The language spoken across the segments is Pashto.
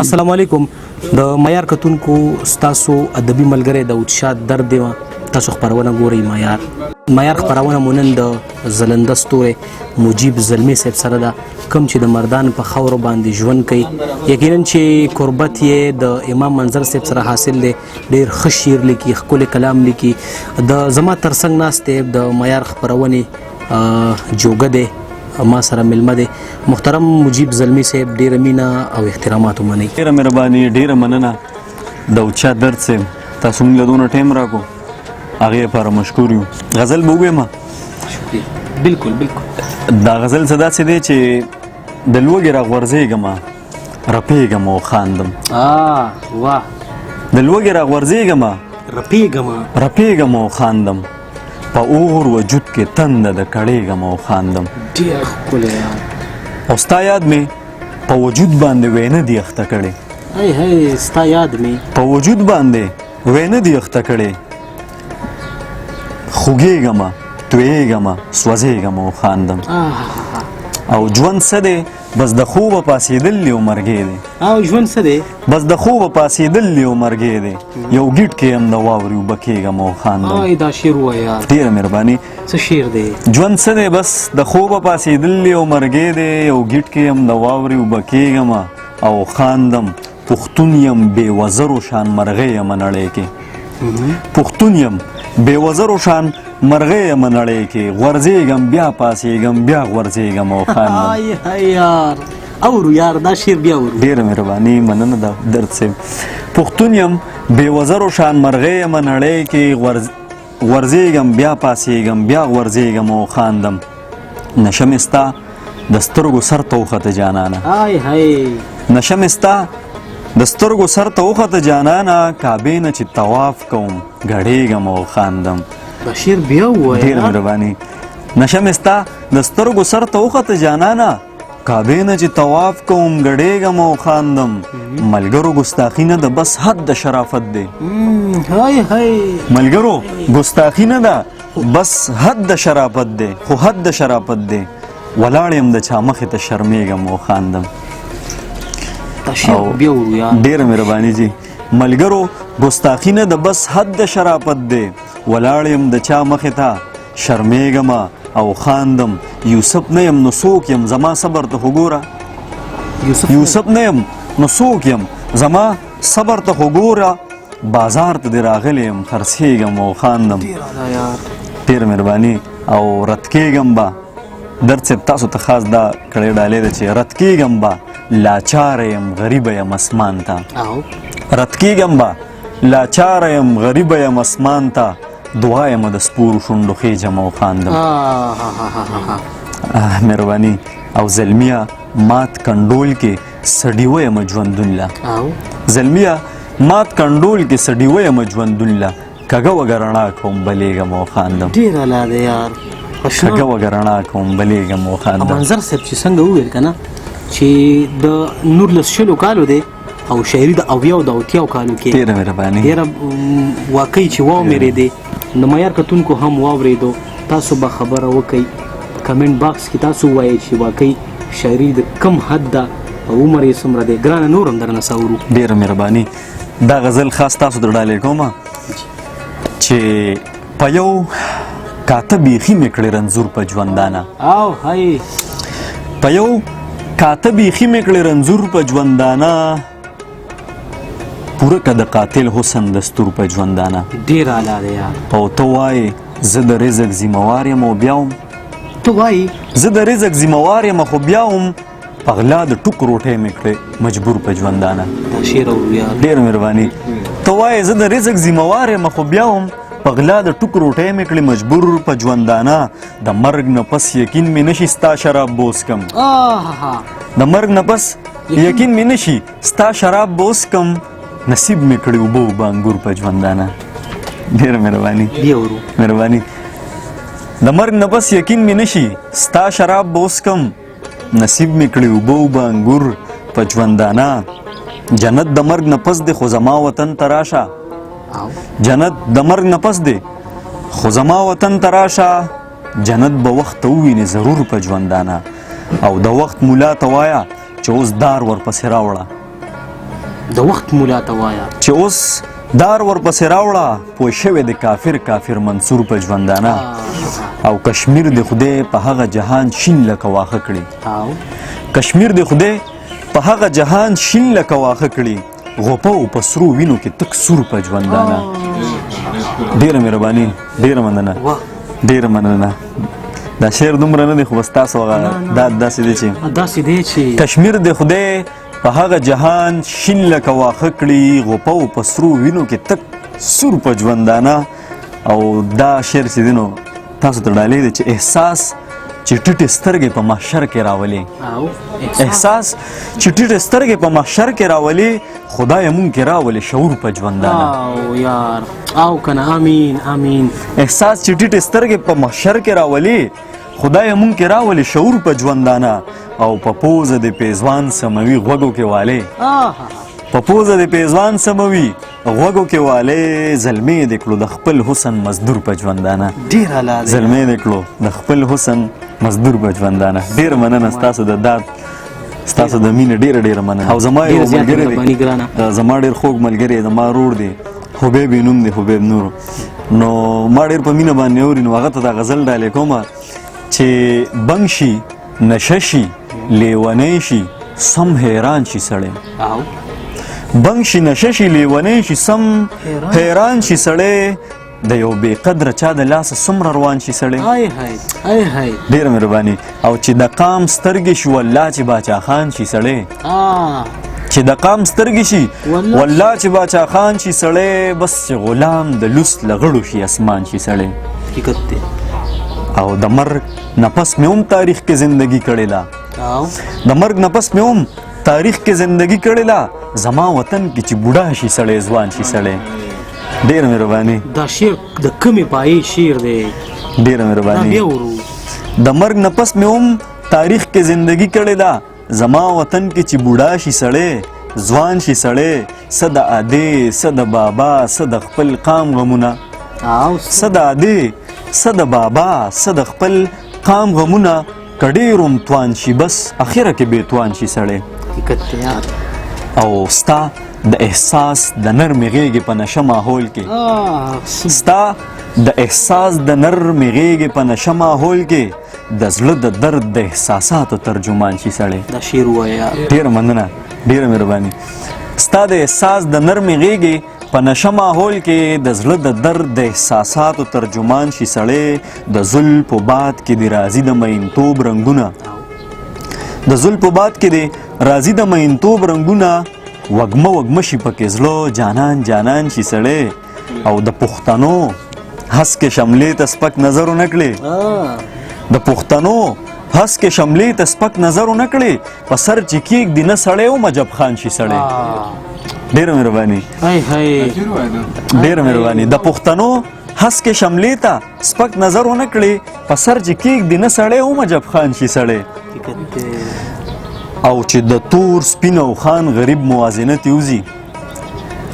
السلام علیکم د معیار کتونکو، ستاسو ادبي ملګری داود شاه درد دی. تاسو خپرونه ګورئ معیار. معیار خپرونه مو نن د ځلنده ستوری مجیب زلمی صاحب سره ده، کوم چې د مردان په خاورو باندې ژوند کوي. یقینا چې قربت یې د امام منظر صاحب سره حاصل دی. ډیر ښه شعر لیکي، ښکلی کلام لیکي. د زما ترڅنګ ناست دی، د معیار خپرونې جوګه دی، ما سره ملمه دی، محترم مجیب زلمی صاحب. ډیره مینه او احترامات ومنئ. ډیره مهرباني، ډیره مننه داود شاه درد صاحب، تاسو موږ له دونه ټایم راکو، هغې لپاره مشکور یو. غزل به ووایم؟ شکریه، بالکل بالکل. دا غزل څه داسې دی چې د لوږې راغورځېږم، رپېږم او خاندم. واه. د لوږې راغورځېږم، رپېږم، رپېږم او خاندم، په اور وجود کې تنده د کړېږم او خاندم. ډېر ښکلی یار. او ستا یاد مې په وجود باندې وینه دی اخته کړې. هی هی، ستا یاد مې په وجود باندې وینه دی اخته کړې، خوږېږم، تویېږم، سوځېږم او خاندم. او ژوند څه دی، بس د خوبه پاڅېدل دی او مرګی دی. او ژوند څه دی؟ بس د خوبه پاڅېدل دی او مرګی دی، یو ګیټ کې هم د واورې اوبه کېږم او خاندم. آی، دا شعر ووایه یار. ډېره مهرباني. څه شعر دی؟ ژوند څه دی، بس د خوبه پاڅېدل دی او مرګی دی، یو ګیټ کې هم د واورې اوبه کېږم او خاندم. پښتون یم، بې وزرو شان مرغۍ یم نړۍ کې. پښتون یم، بې وزرو شان مرغۍ یم نړۍ کې، غورځېږم، بیا پاڅېږم، بیا غورځېږم او خاندم. آی های یار، اورو یار، دا شعر بیا اورو. ډېره مهرباني، مننه ده درد صاحب. پښتون یم، بې وزرو شان مرغۍ یم نړۍ کې، غورځېږم، بیا پاڅېږم، بیا غورځېږم او خاندم. نشه مې ستا د سترګو سر ته وخته جانانه. آی های. نشه مې ستا د سترګو سر ته وخته جانانه، کعبې نه چې طواف کوم، ګډېږم او خاندم. دا شعر بیا ووایه. ډېره مهرباني. نشه مې ستا د سترګو سر ته وخته جانانه، کعبې نه چې طواف کوم، ګډېږم او خاندم. ملګرو ګستاخي نه ده، بس حد د شرافت دی. های های. ملګرو ګستاخي نه ده، بس حد د شرافت دی، خو حد د شرافت دی، ولاړ یم د چا مخې ته، شرمېږم او خاندم. دا شعر بیا اورو یار. ډېره مهرباني جی. ملګرو ګستاخي نه ده، بس حد د شرافت دی، ولاړ یم د چا مخې ته، شرمېږم او خاندم. یوسف نه یم نو څوک یم، زما صبر ته خو ګوره. یوسف. یوسف نه یم نو څوک یم، زما صبر ته خو ګوره، بازار ته دې راغلی یم، خرڅېږم او خاندم. ډېر اعلی یار. ډېره مهرباني. او رد کېږم به، درد صاحب تاسو ته خاص دا کړې ډالۍ ده چې رد کېږم به، لاچاره یم، غریبه یم اسمان ته. رد کېږم به، لاچاره یم، غریبه یم اسمان ته، دعا یم د سپورو شونډو خېژم او خاندم. مهرباني. او زلمیه مات کنډول کې سړیوه یم ژوندون له. زلمیه مات کنډول کې سړیوه یم ژوندون له، کږه وږه رڼا کوم، بلېږم او خاندم. ډېر اعلی دی یار. کږه وږه رڼا کوم، بلېږم او خاندم. منظر صاحب چې څنګه وویل که نه چې د نورلس شلو کالو دی او شاعري د اویاو د اتیاو کالو کې. ډېره مهرباني. ډېره واقعي چې واورېدې، نو معیار کتونکو هم واورېدو. تاسو به خبره وکئ کمنټ باکس کې، تاسو ووایئ چې واقعي شاعري د کم حد ده او عمر یې څومره دی. ګرانه، نور هم درنه څه اورو. ډېره مهرباني. دا غزل خاص تاسو ته ډالۍ کوم چې په یو کاته بیخي مې کړې رنځور په ژوندانه. او های. په یو کاته بیخي مې کړې رنځور په ژوندانه، پوره که د قاتل حسن دستور په ژوندانه. ډېر اعلی دی یار. او ته وایې زه د رزق ذمهوار یم او بیا هم ته وایې زه د رزق ذمهوار یم، خو بیا هم په غلا د ټوک روټۍ مې کړې مجبور په ژوندانه. دا شعر اورو یار. ډېره مهرباني. ته وایې زه د رزق ذمهوار یم، خو بیا هم په غلا د ټوک روټۍ مې کړې مجبور په ژوندانه. د مرګ نه پس یقین مې نشي ستا شراب به وڅکم. د مرګ نه پس یقین مې نشي ستا شراب به وڅکم، نصیب مې کړې اوبه اوبه انګور په ژوندانه. ډېره مهرباني. بیا اورو. مهرباني. د مرګ نه پس یقین مې نشي ستا شراب به وڅکم، نصیب مې کړې اوبه اوبه انګور په ژوندانه. جنت د مرګ نه پس دی، خو زما وطن ته راشه. جنت د مرګ نه پس دی، خو زما وطن ته راشه، جنت به وخت ته ووینې ضرور په ژوندانه. او د وخت مولا ته وایه چې اوس دار ورپسې راوړه. د وخت مولا ته وایا چې اوس دار ورپسې راوړه، پوه شوی د کافر کافر منصور په ژوندانه. او کشمیر د خدای په هغه جهان شین لکه واښه کړي، کشمیر د خدای په هغه جهان شین لکه واښه کړي، غوپه او په سرو وینو کې تک سور په ژوندانه. ډېره مهرباني، ډېره مننه، ډېره مننه. دا شعر دومره نه دی خو بس تاسو هغه دا داسې دی چې داسې دی چې کشمیر د خدای په هغه جهان شین لکه واښه کړي، غوپه او په سرو وینو کې تک سور په ژوندانه. او دا شعر چې دی نو تاسو ته ډالۍ دی چې احساس چې ټیټې سترګې په محشر کې راولي، احساس چې ټیټې سترګې په محشر کې راولي، خدای مونږ کې راولي شعور په ژوندانه. او یار او کنه، امین امین. احساس چې ټیټې سترګې په محشر کې راولي، خدای مونږ کې راولي شعور په ژوندانه. او په پوزه د پیزوان سموي غوږو کې والي، په پوزه د پیزوان سموي غوږو کې والي، زلمی دې کړو د خپل حسن مزدور په ژوندانه. ډېر اعلی دی، زلمی دې کړو د خپل حسن مزدور په ژوندانه. ډېره مننه ستاسو د داد، ستاسو د مینې ډېره ډېره مننه. او زما یو ملګری دی، زما ډېر خوږ ملګری، زما ورور دی، حبیب یې نوم دی، حبیب نور. نو ما ډېر په مینه باندې اوري، نو هغه ته دا غزل ډالۍ کوم چې بنګ شي، نشه شي، لیونی شي، سم حیران شي سړی. بنګ شي، نشه شي، لیونی شي، سم حیران شي سړی، د یو بې قدره چا د لاسه څومره روان شي سړی. ډېره مهرباني. او چې د قام سترګې شي والله چې باچا خان شي سړی، چې د قام سترګې شي والله چې باچا خان شي سړی، بس چې غلام د لوس له غړو شي اسمان شي سړی. حقیقت دی. او د مرګ نه پس مې هم تاریخ کې زندگی کړې ده، د مرګ نه پس مې هم تاریخ کې زندگی کړې ده، زما وطن کې چې بوډا شي سړی ځوان شي سړی. ډېره مهرباني. دا شعر د کومې پایې شعر دی؟ ډېره مهرباني. د مرګ نه پس مې هم تاریخ کې زندگی کړې ده، زما وطن کې چې بوډا شي سړی ځوان شي سړی، څه د ادې څه د بابا څه د خپل قام غمونه، څه د ادې څه د بابا څه د خپل قام غمونه، که ډېر هم توان شي بس اخره کې بې توان شي سړی. او ستا د احساس د نرمې غېږې په نشه ماحول کې، ستا د احساس د نرمې غېږې په نشه ماحول کې، د زړه د درد د احساساتو ترجمان شي سړی. دا شعر ووایه. ډېره مننه، ډېره مهرباني. ستا د احساس د نرمې غېږې په نشه ماحول کې، د زړه د درد د احساساتو ترجمان شي سړی، د زلفو باد کې دې راځي د مئینتوب رنګونه، د زلفو باد کې دې راځي د مئینتوب رنګونه، وږمه وږمه شي پکې زړه جانان جانان شي سړی. او د پښتنو هسکې شملې ته سپک نظر ونه کړې، د پښتنو هسکې شملې ته سپک نظر ونه کړې، په سر چې کېږدي نه سړی وم عجب خان شي سړی. ډېره مهرباني، ډېره مهرباني. د پښتنو هسکې شملې ته سپک نظر ونه کړې، په سر چې کېږدي نه سړی وم عجب خان شي سړی. او چې د تور سپین او خان غریب موازنه ترې وځي،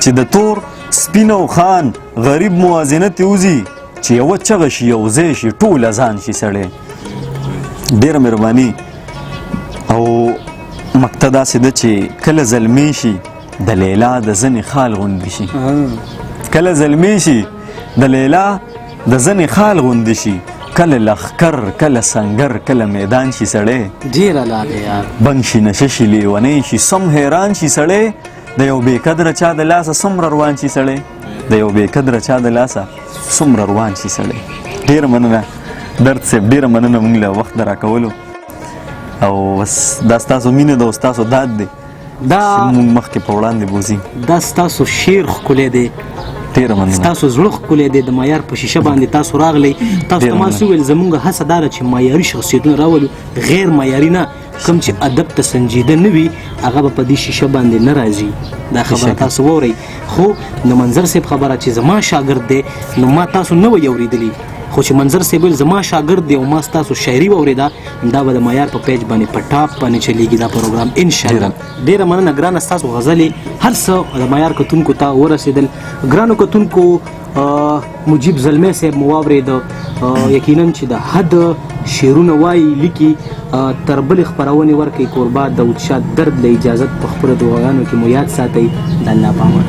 چې د تور سپین او خان غریب موازنه ترې وځي، چې یوه چغه شي یو ځای شي ټول اذان شي سړی. ډېره مهرباني. او مکته داسې ده چې کله زلمی شي د لیلا د زنې خال غوندې شي، کله زلمی شي د لیلا د زنې خال غوندې شي، کله لښکر کله سنګر کله میدان شي سړی. ډېر اعلی دی یار. بنګ شي نشه شي لیونی شي سم حیران شي سړی، د یو بې قدره چا د لاسه څومره روان شي سړی، د یو بې قدره چا د لاسه څومره روان شي سړی. ډېره مننه درد صاحب، ډېره مننه مونږ له وخت د راکولو. او بس دا ستاسو مینه ده او ستاسو داد دی دا مونږ مخکې په وړاندې بوځي. دا ستاسو شعر ښکلی دی، ډېره مننه. ستاسو زړه ښکلی دی، د معیار په شیشه باندې تاسو راغلی. تاسو ته ما څه وویل، زمونږ هڅه دا ده چې معیاري شخصیتونه راولو، غیر معیاري نه، کوم چې ادب ته سنجیده نه وي هغه به په دې شیشه باندې نه راځي. دا خبره تاسو واورئ. خو د منظر صاحب خبره چې زما شاګرد دی، نو ما تاسو نه وی اورېدلي، خو چې منظر صاحب ویل زما شاګرد دی او ما ستاسو شاعري واورېده، دا به د معیار په پیج باندې په ټاپ باندې چلېږي دا پروګرام انشاءالله. ډېره مننه ګرانه، ستاسو غزلې هر څه د معیار کتونکو ته ورسېدل. ګرانو کتونکو، مجیب زلمی صاحب مو واورېده، یقینا چې د حد شعرونه وایي لیکي، تر بلې خپرونې ورکړئ کوربه داود شاه درد له اجازت، په خپلو دعاګانو کې مو یاد ساتئ. د الله په امان.